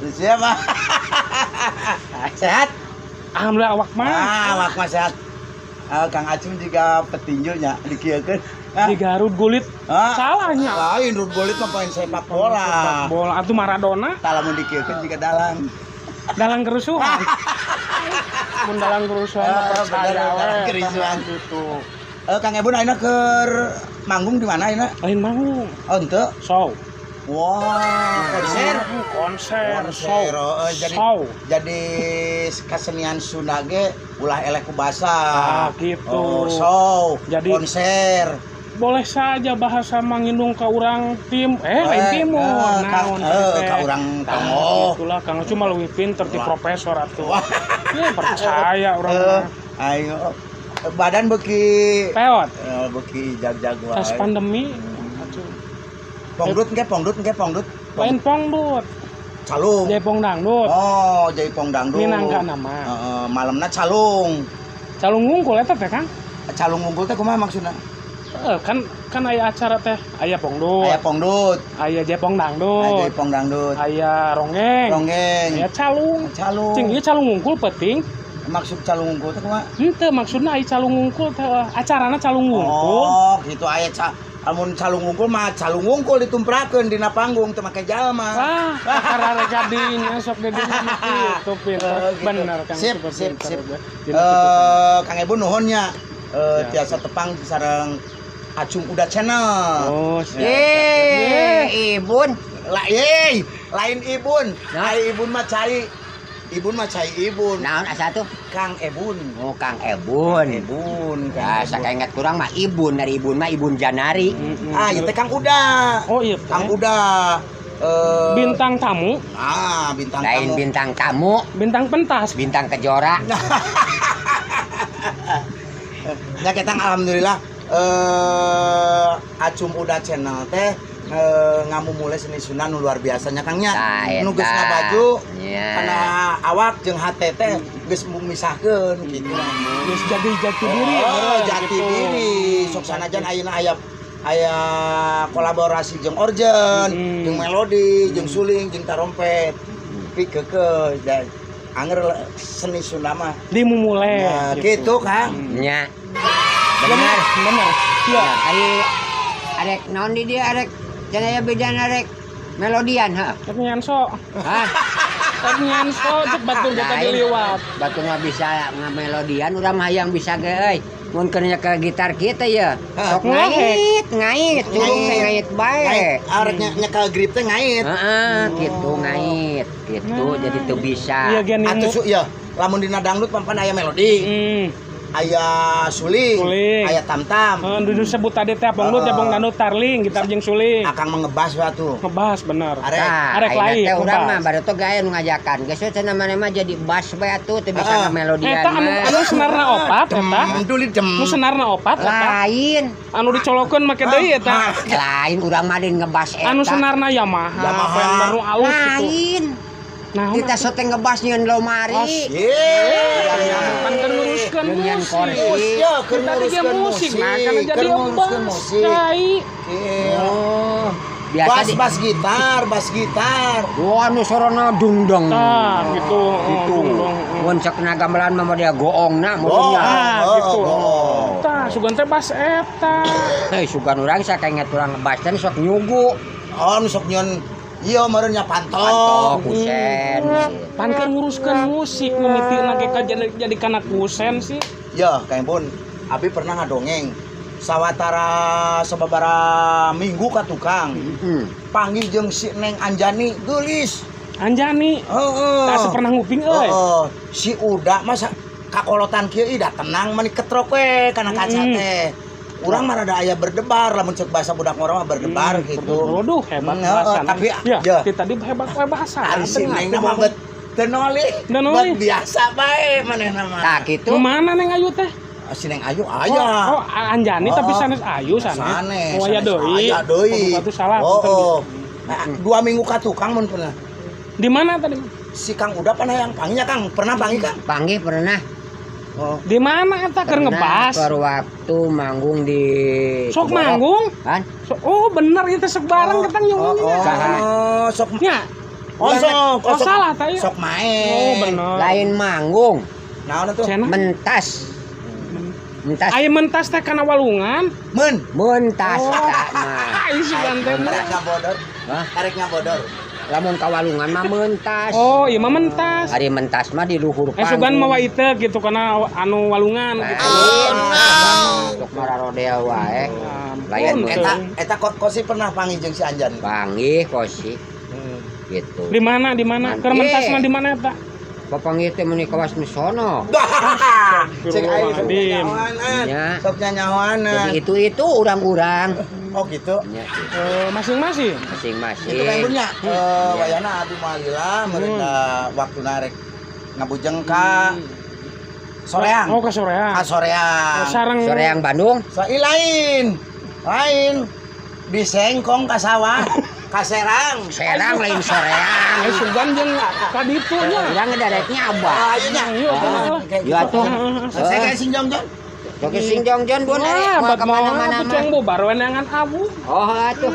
Siapa? Sehat? Alhamdulillah awak mah. Ah, awak mah sehat. Ah, Kang Acum juga petinjunya dikieukeun. Ah, Di Garut gulit. ah, Salahnya. Lain Ruud Gullit mah poin sepak bola. Sepak bola atuh Maradona. Tah, lamun dikieukeun juga dalang. Dalang kerusuhan. Mun dalang kerusuhan mah Ah, percaya bener, dalang we. kerusuhan. Gitu. Eh, Kang Ebun ayeuna keur manggung di mana ayeuna? Lain manggung. Oh, henteu. Show. Wah, konser. Konser, Konser, show. oh, eh, jadi Show. jadi kesenian Sunda ge ulah eleh ku basa. Ah, gitu. Oh, show, Jadi- konser. Boleh saja bahasa mangindung ke urang tim eh lain timur naon teh. Ka urang Tah, tonggoh. itulah Kang cuma lebih pinter ti Wah. profesor atuh. Wah. Ya, percaya urang Eh, mah. aing badan beuki Peot. Beuki jag-jag wae. Tas pandemi atuh. Pongdut engke, pongdut engke, pongdut. Lain pongdut, Calung. jaipong dangdut. Oh, jaipong dangdut. Minangka nama. Heeh, malamna calung. Calung ngungkul eta teh, Kang. Calung ngungkul teh kumaha maksudna? Eh, kan kan aya acara teh, aya pongdut, Aya pongdut, aya jaipong aya dangdut, jaipong dangdut. Aya ronggeng, Ronggeng. Aya calung. Calung. Cing ieu calung ngungkul penting. Maksud calung ngungkul teh kumaha? Henteu maksudna aya calung ngungkul teh acarana calung ngungkul. Oh, gitu aya amun calung ngungkul mah calung ngungkul ditumprakeun dina panggung teu make jalma. Wah, kakara rek dinya sok di dinya mah kitu pinter. Eh, gitu. Bener Kang Sip, super sip, pinter. Sip. Dina kitu, Kang. Eh, Kang Ebun nuhun nya. Eh, Ya. tiasa tepang sareng Acung Uda Channel. Oh, siap. Ye, Ibun. La, yeay, lain Ibun. Nah. Ai Ibun mah cai. Ibun mah cai Ibun. Naon asa tuh? Kang Ebun. Oh, Kang Ebun. Ebun, Ya, Kang Ebun. sakaingat kurang mah Ibun, dari Ibun mah Ibun Janari. Mm-mm. Ah, ieu teh Kang Uda. Oh iya. Teh. Kang Uda. Eh, Bintang tamu, Ah, bintang Lain tamu. bintang tamu, bintang pentas. Bintang kejora. Ya kita alhamdulillah Acum Uda Channel teh ngamumule seni Sunda nu luar biasanya, Kang, nya. Tah, Nu geus eta. ngabaju Nya. kana awak jeung hate teh geus misahkeun gitu. Geus jadi jati diri. Oh, Meureun, jati gitu. diri. Sok sanajan ayeuna aya aya kolaborasi jeung organ, jeung melodi, jeung suling, jeung tarompet. Tapi keukeuh da anger seni Sunda mah. Dimumule. Nah, gitu, Kang. Nya. Bener. Bener. Iya. Ari arek naon di dia arek cenah aya bedana arek melodian ha. Rek nyanso. Hah? Rek nyanso cek batur ge tadi Lain. liwat. Batur mah bisa ngamelodian, urang mah hayang bisa ge euy. Mun keur nyekel gitar kieu teh ya. Sok ngait, ngait, curug teh ngait bae. Ngait, arek nyekel grip teh ngait. Heeh, gitu ngait, gitu jadi teu bisa. Iya gini. Atuh su ya, lamun dina dangdut pampan aya melodi, aya suling, Suling. Aya tam-tam. Eh, dulu sebut tadi teh pongdut ya pong dangdut tarling gitar jeung suling. Akang mah ngebas we atuh. Ngebas bener. Arek. Nah, Arek ayeuna lain, teh urang ngebas. mah baru tuh gaya nu ngajakan. Geus we cenah maneh mah jadi bass bae atuh teu bisa ngamelodian Eta anu mah. Anu senarna opat eta. Dem duli dem. Nu senarna opat eta. Lain. Anu dicolokeun make deui eta. Lain urang mah deui ngebas eta. Anu senarna Yamaha, Yamaha. Fender nu alus gitu. Lain. Nah, Kita sote ngebas nyieun lomari. Ye. Kan keur nguruskeun Jeung nyian musik. kursi. Ya, keur Kita tadi ge nguruskeun musik, musik. nah karena jadi Keur nguruskeun bass. musik. Cai. Iya. Oh, biasa Bass di bass gitar, bass gitar. Wah, nu sorona dungdeng. Tah, gitu. Oh, Gitu. dungdeng. Mun cek na gamelan mah dia goongna Goong. mun nya. Ah, Oh, gitu. goong. Tah, sugan teh bass eta. Hei, sugan urang sakainget urang ngebas teh sok nyugu. Oh, nu sok nyeun ieu meureun nya pantok. Pantok kusen. Pan keur nguruskeun musik nu mitina ge ka jadi kana kusen sih. Ya, Kang Bun, abi pernah ngadongeng. Sawatara sababara minggu ka tukang. Panggil jeung si Neng Anjani geulis. Anjani. Heeh. Tak pernah nguping euy. Heeh. Si Uda masa kakolotan kieu ih da tenang mani ketrok we kana kaca teh. Urang mah rada aya berdebar lamun cek bahasa budak ngora mah berdebar gitu. Waduh, hebat Heeh, bahasa. Tapi ya, ya, ti tadi hebat we bahasa. ari si Neng mah bet teu nolih. Teu nolih. Bet biasa bae manehna mah. Tah kitu. Nu mana Neng Ayu teh? Si Neng Ayu Oh, aya. oh, Anjani tapi Oh. sanes Ayu sanes. Sanes. Oh, aya Sanes deui. Aya deui. Oh, itu salah. Oh, punten. oh. Nah, 2 minggu ka tukang mun pernah. Di mana tadi? Si Kang Uda pernah yang panggilnya Kang, pernah panggil Kang? Panggih pernah. Oh. Di mana eta keur Pernah ngebas? Keur waktu manggung di Sok Ciborok. manggung? Kan? Oh, bener itu sok bareng ketang Oh, nyungnya. oh, sok Nya, Oh, sok. Oh, salah tah ieu. Sok main. Oh, bener. Lain manggung, Naon atuh? Cenah. Mentas. Mentas. Aya mentas teh kana walungan. Mun. Mentas eta mah. Ai sugan teh. Arek ngabodor. Hah? Arek ngabodor. Lamun ka walungan mah mentas. Oh, ieu mah mentas. Ari mentas mah di luhur Eh sugan mawa ieu gitu kana anu walungan gitu. Lain. Sok mararodel wae. Lain Ampun, Eta teuing. eta kosi pernah panggil jeung si Anjan. Panggih kosi gitu. Di mana di mana? Keur mentas mah di mana eta? Papanggih teh meuni kawas nu sono. Cek aing sok Astagfirullahaladzim. nyanyawanan. Nya. Sok nyanyawanan. Jadi itu urang-urang. Oh gitu. Nya, Eh, masing-masing. masing-masing. Itu kan punya. Eh wayana abi moal lila meureun waktu narek ngabujeng ka Soreang. Oh, ke Soreang. Ka Soreang. Oh, sareng Soreang Bandung. Sa lain. Lain. Disengkong ka sawah, ka Serang. Serang lain Soreang. Eh sugan jeung ka ditu nya. Urang dareknya abah. Ah, ayo nya. Ayo, Ah, kayak Yo gitu. atuh. Saya kayak sinjong jong. Oke sing jong jon bun Wah, moal bat ka mana-mana moal mah. cong bubar we neangan abu. Oh atuh.